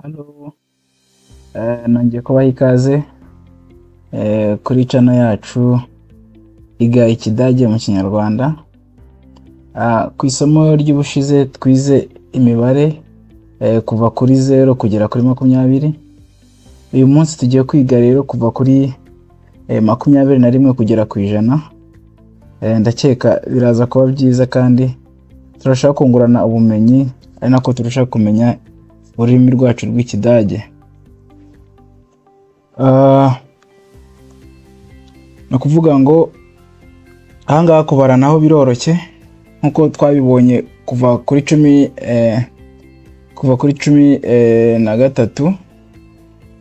Halo, nongeye kubaha ikaze kuri channel yacu Iga Ikidage mu Kinyarwanda. Ku isomo ry'ubushize twize imibare kuva kuri 0 kugera kuri 20. Uyu munsi tugiye kwiga rero kuva kuri 21 kugera ku 100. Ndakeka biraza kuba byiza kandi turashaka kungurana ubumenyi ari nako turashaka kumenya ururimi rwacu rw'Ikidage. Ni ukuvuga ngo ahangaha kubara naho biroroshye nkuko twabibonye kuva kuri 10, kuva kuri 13,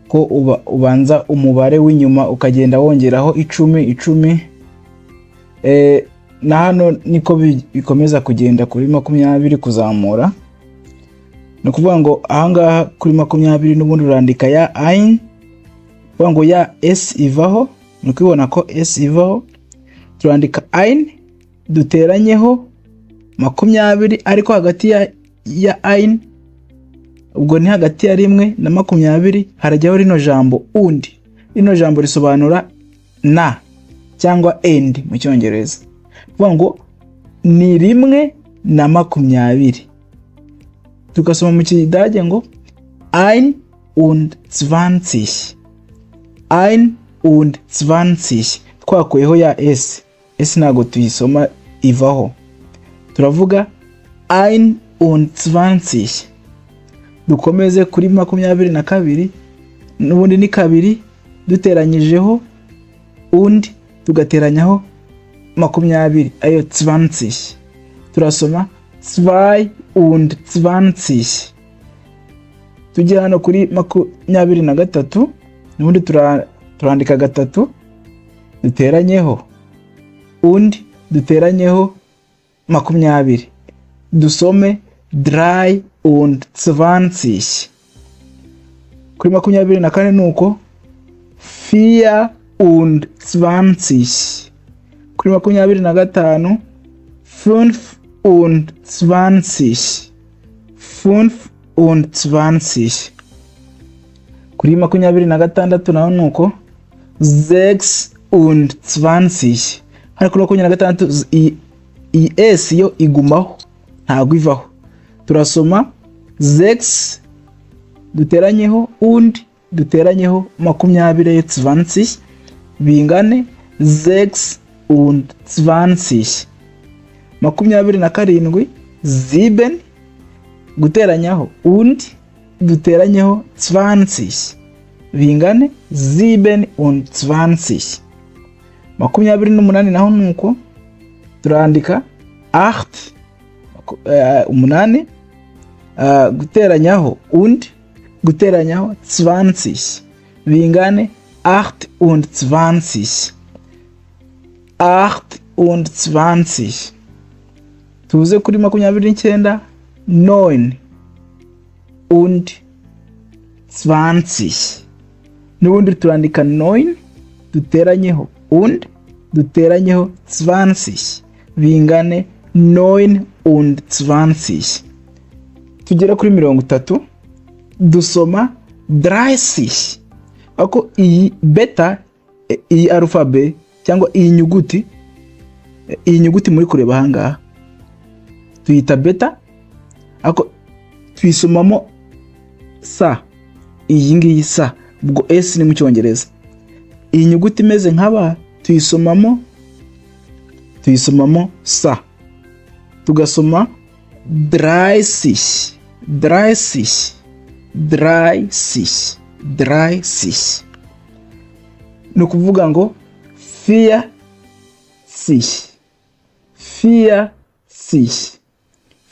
ko ubanza umubare w'inyuma ukagenda wongeraho 10 10. Na hano niko bikomeza kugenda kuri 20 kuzamura. Ni ukuvuga ngo ahangaha kuri 20 n'ubundi urandika ya ein, kuvuga ngo ya s ivaho, ni ukubibona ko s ivaho, turandika ein duteranyeho 20, ariko hagati ya ein, ubwo ni hagati ya 1 na 20 harajyaho rino jambo undi. Rino jambo risobanura na cyangwa end mu Cyongereza. Kuvuga ngo ni 1 na 20. Tugasoma mu Kidage ngo ein und zwanzig. Ein und zwanzig. Twakuyeho ya s. S ntago tuyisoma, ivaho. Turavuga ein und zwanzig. Dukomeze kuri 22, n'ubundi ni 2 duteranyijeho undi tugateranyaho 20, ayo zwanzig. Turasoma zwei und zwanzig. Tujye hano kuri 23, n'ubundi turandika 3 duteranyeho undi duteranyeho 20, dusome drei und zwanzig. Kuri 24 nuko vier und zwanzig. Kuri 25 fünf und zwanzig. Fünf und zwanzig. Kuri 26 naho nuko sechs und zwanzig. Hano kuri 26 iyi s yo igumaho, ntago ivaho. Turasoma sechs duteranyeho und duteranyeho 20 zwanzig bingane sechs und zwanzig. 27 sieben guteranyaho und duteranyeho zwanzig bingane sieben und zwanzig. 28 naho nuko turandika acht, 8 guteranyaho und guteranyaho zwanzig bingane acht und zwanzig. Acht und zwanzig. Tuze kuri 29 neun und zwanzig. N'ubundi turandika neun duteranyeho und duteranyeho zwanzig bingane neun und zwanzig. Tugera kuri 30 dusoma dreißig. Ako iyi beta, iyi alphabet cyangwa iyi nyuguti muri kureba ahangaha tuyita beta, ako tuyisomamo sa, iyi ngiyi sa, ubwo s ni mu Cyongereza. Iyi nyuguti imeze nk'aba tuyisomamo sa, tugasoma dreißig, dreißig, dreißig, dreißig. Ni ukuvuga ngo vierzig, vierzig,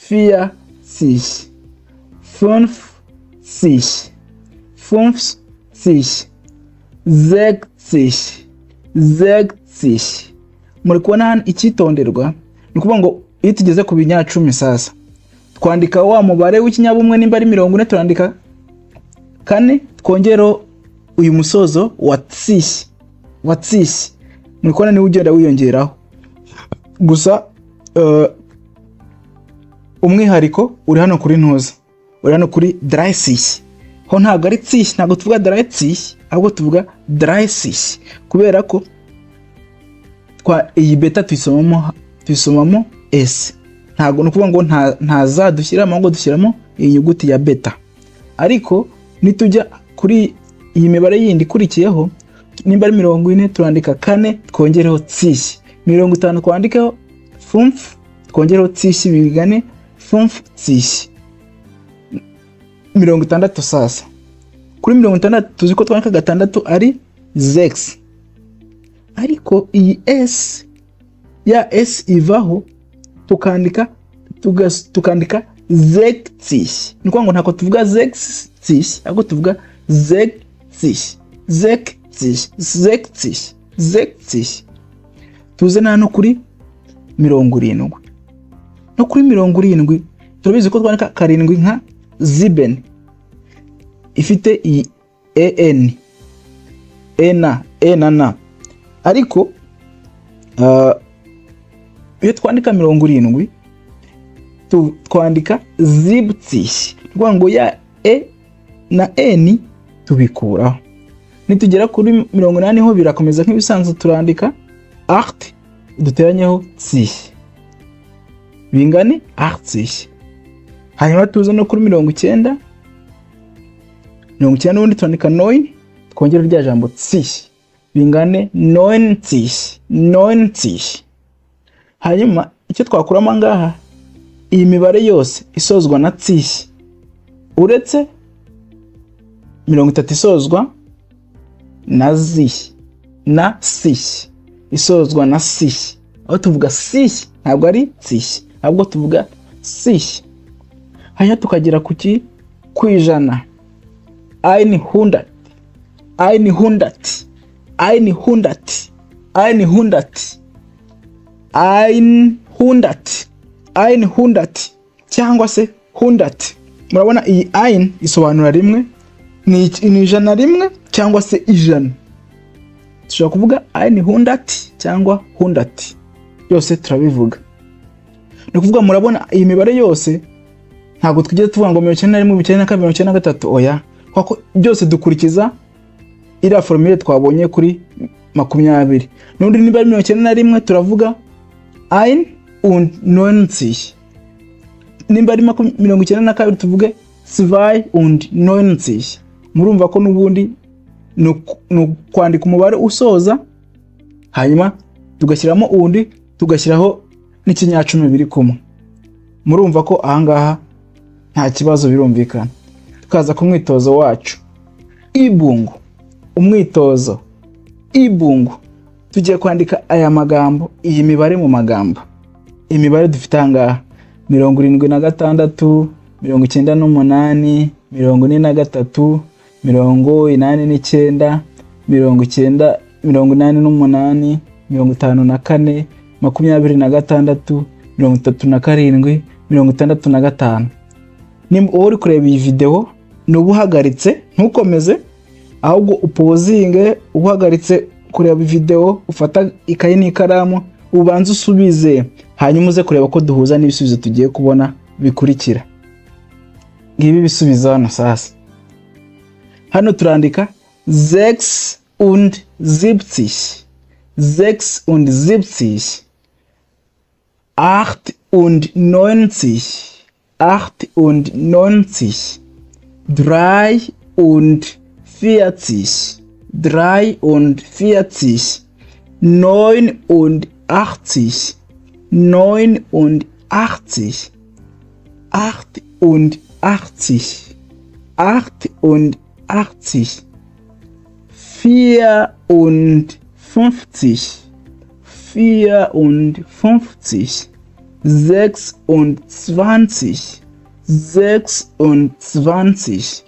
vierzig, fünfzig, fünfzig, sechzig, sechzig. Muri kubona hano icyitonderwa, ni ukuvuga ngo iyo tugeze ku binyacumi sasa twandika wa mubare w'ikinyabumwe, nimba ari 40 turandika 4 twongeraho uyu musozo wa zig, wa zig. Muri kubona niwe ugenda wiyongeraho gusa. Umwihariko uri hano kuri ntuza, uri hano kuri dreißig. Ho ntabwo ari zig, ntabwo tuvuga dreizig, ahubwo tuvuga dreißig, kubera ko iyi beta tuyisomamo s. Ntabwo ni ukuvuga ngo nta za dushyiramo, ahubwo dushyiramo iyi nyuguti ya beta. Ariko nitujya kuri iyi mibare yindi ikurikiyeho, nimba ari 40 turandika 4 twongereho zig, 50 twandikeho fünf twongereho zig, bigane fünfzig. 60 sasa, kuri 60 tuzi ko twandika 6 ari sechs, ariko iyi s ya s ivaho tukandika sechzig. Ni ukuvuga ngo ntabwo tuvuga sechzig, ahubwo tuvuga sechzig, sechzig, sechzig, sechzig. Tuze na no kuri 70. No kuri 70 turabizi ko twandika 7 nka sieben, ifite iyi en, e na e na na. Ariko iyo twandika 70 twandika siebzig, ni ngo ya e na n tubikuraho. Nitugera kuri 80 ho birakomeza nk'ibisanzwe, turandika acht duteranyeho zig, bingane achtzig. Hanyuma tuze no kuri 90, 90 n'ubundi turandika neun twongere rya jambo zig, bingane neunzig, neunzig. Hanyuma icyo twakuramo ngaha, iyi mibare yose isozwa na zig uretse 30 isozwa na zig na sich, isozwa na sich. Aho tuvuga sich ntabwo ari zig, ahubwo tuvuga sich. Hanyuma tukagera ku 100, einhundert, einhundert, einhundert, einhundert, einhundert, einhundert cyangwa se hundert. Murabona iyi ein isobanura rimwe, ni 101 cyangwa se 100. Dushobora kuvuga einhundert cyangwa hundert, byose turabivuga. Ni ukuvuga murabona iyi mibare yose ntabwo twigeze tuvuga ngo 91, 92, 93, oya, kuko byose dukurikiza iriya formule twabonye kuri 20. N'undi niba ari 91 turavuga ein und neunzig, nimba ari 92 tuvuge zwei und neunzig. Murumva ko n'ubundi ni kwandika umubare usoza, hanyuma tugashyiramo undi, tugashyiraho n'ikinyacumi biri kumwe. Murumva ko ahangaha nta kibazo, birumvikana. Tukaza ku mwitozo wacu ibungu. Umwitozo ibungu, tugiye kwandika aya magambo, iyi mibare mu magambo. Imibare dufite ahangaha 76, 98, 43, 89, 90, 88, 54, 26, 37, 65. Nimba wowe uri kureba iyi video nuba uhagaritse ntukomeze, ahubwo upozinge uhagaritse kureba video, ufata ikayi n'ikaramu ubanze usubize, hanyuma uze kureba ko duhuza n'ibisubizo tugiye kubona bikurikira. Ngibi bisubizo hano sasa. Hano turandika sechs und siebzig, sechs und siebzig, acht und neunzig, acht und neunzig, drei und vierzig, drei und vierzig, neun und achtzig, neun und achtzig, acht und achtzig, acht und achtzig, vier und fünfzig, vier und fünfzig, 26, 26,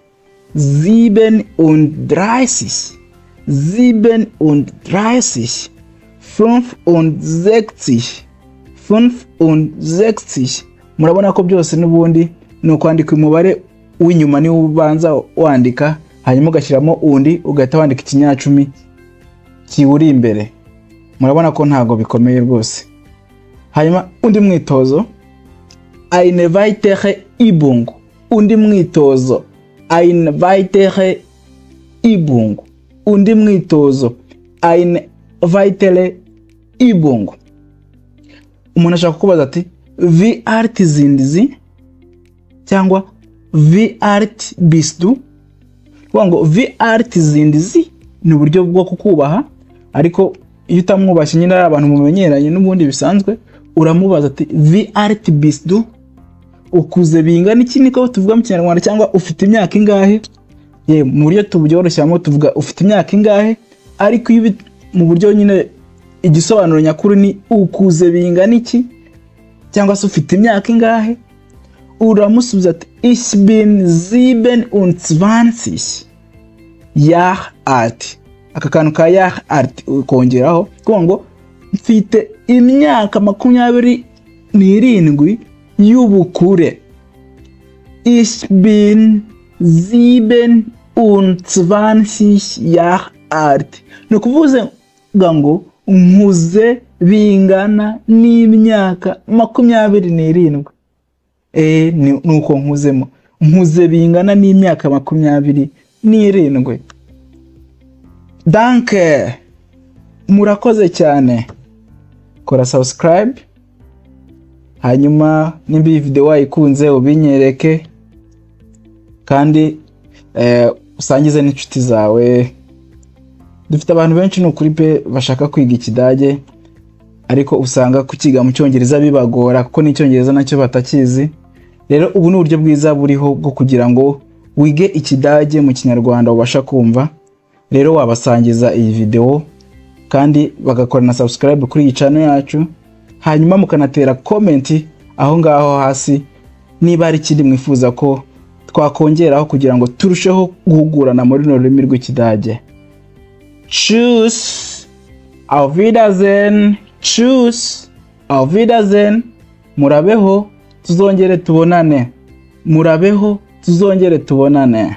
37, 37, 65, 65. Murabona ko byose n'ubundi ni ukwandika umubare w'inyuma niwo ubanza wandika, hanyuma ugashyiramo undi ugahita wandika ikinyacumi kiwuri imbere. Murabona ko ntago bikomeye rwose. Hanyuma undi mwitozo, eine weitere Übung, undi mwitozo. Eine weitere Übung, undi mwitozo. Eine weitere Übung. Umuntu ashaka kukubaza ati "Wie alt sind Sie?" cyangwa "Wie alt bist du?" Kuvuga ngo "Wie alt sind Sie" ni uburyo bwo kukubaha, ariko iyo utamwubashye nyine, ari abantu mumenyeranye n'ubundi bisanzwe, uramubaza ati "Wie alt bist du?" Ukuze bingana iki, niko tuvuga mu Kinyarwanda, cyangwa ufite imyaka ingahe? Ye, mu buryo tubyoroshyamo tuvuga ufite imyaka ingahe, ariko iyo mu buryo nyine igisobanuro nyakuri ni ukuze bingana iki cyangwa se ufite imyaka ingahe. Uramusubiza ati "Ich bin 27 Jahre alt." Aka kantu ka Jahre alt ukongeraho, kuvuga ngo mfite imyaka 27 y'ubukure. Ich bin 27 Jahre alt, ni ukuvuga ngo nkuze bingana n'imyaka 27. Ni uko nkuzemo, nkuze bingana n'imyaka 27. Danke, murakoze cyane. Kora subscribe, hanyuma nimba iyi video wayikunze ubinyereke, kandi usangize n'inshuti zawe. Dufite abantu benshi, ni ukuri pe, bashaka kwiga Ikidage, ariko usanga kukiga mu Cyongereza bibagora kuko n'Icyongereza nacyo batakizi. Rero ubu ni uburyo bwiza buriho bwo kugira ngo wige Ikidage mu Kinyarwanda ubasha kumva. Rero wabasangiza iyi video kandi bagakora na subscribe kuri iyi channel yacu, hanyuma mukanatera comment aho ngaho hasi niba hari ikindi mwifuza ko twakongeraho kugira ngo turusheho guhugurana muri runo rurimi rw'Ikidage. Tschüss, auf Wiedersehen. Tschüss, auf Wiedersehen. Murabeho, tuzongere tubonane. Murabeho, tuzongere tubonane.